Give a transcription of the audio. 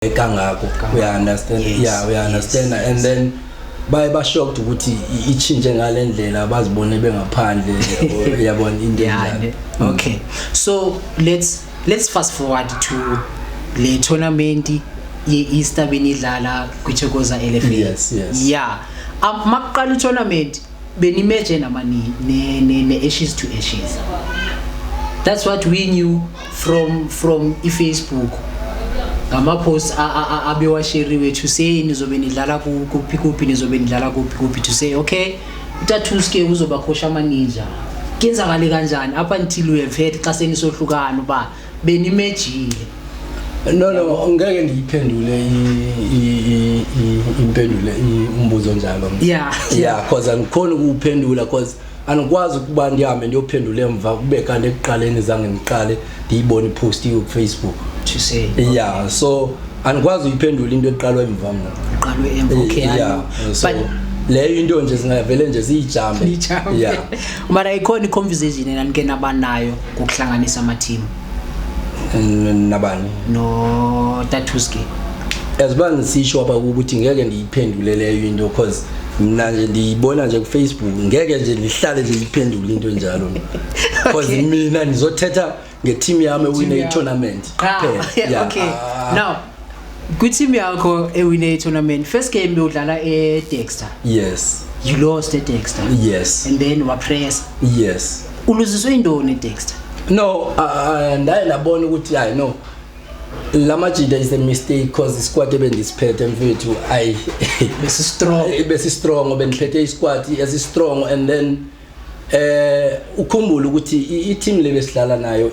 Kangako, uya understand? Yes. Yeah, uya understand. And then baye ba shocked ukuthi ichinje ngalendlela, bazibone bengaphandle, yabona into enjalo. Ne? Okay, so let's fast forward to le tournament ye-Easter benidlala kwiThokoza LFA. Yes. Yeah, makuqala i-tournament benimeje namani ne Ashes to Ashes. That's what we knew from i-Facebook, ngama-posts abewasheriwe to say nizobe nidlala kuphi kuphi, nizobe nidlala kuphi kuphi, to say okay, uTatuske uzobakhosha amaninja. Kuyenzakale kanjani up until we have heard xa senisohlukana uba benimejile? No, ngeke ndiyiphendule impendulo umbuzo njalo. Yeah, 'cause angikhoni ukuwuphendula, 'cause andikwazi ukuba ndihambe ndiyophendula emva kube kanti ekuqaleni zange ndiqale ndiyibone ipost ku-Facebook. To say. Yeah, so andikwazi uyiphendula into eqalwa emva mna. Uqalwe emva, okay. I Yeah. know. So But leyo into nje singavele nje siyijambe. Nijambe. Yeah. Mara ikhona i-conversation enanike nabanayo ngokuhlanganisa ama-team? Nabani? No Tatuske. As uba ndisitsho apha ukuthi ngeke ndiyiphendule leyo into, 'cause mna nje ndiyibona nje kuFacebook. Ngeke nje ndihlale nje ndiyiphendule into enjalo, 'cause mina ndizothetha ngeteam yami ewine yakho. i-tournament Ah, kuphela. Yeah. Okay. Ah. Now kwi-team yakho ewine i-tournament, first game bewudlala e-Dexter. Yes. You lost e-Dexter. Yes. And then wapress. Yes. Uluziswe intoni e-Dexter? No, ndaye ndabona ukuthi hayi no, lamajita is a mistake, 'cause isquad ebendisiphethe, mfethu, ayi. Besi-strong. Besi-strong, bendiphethe isquad esi-strong. And then ukhumbule ukuthi i-team le besidlala nayo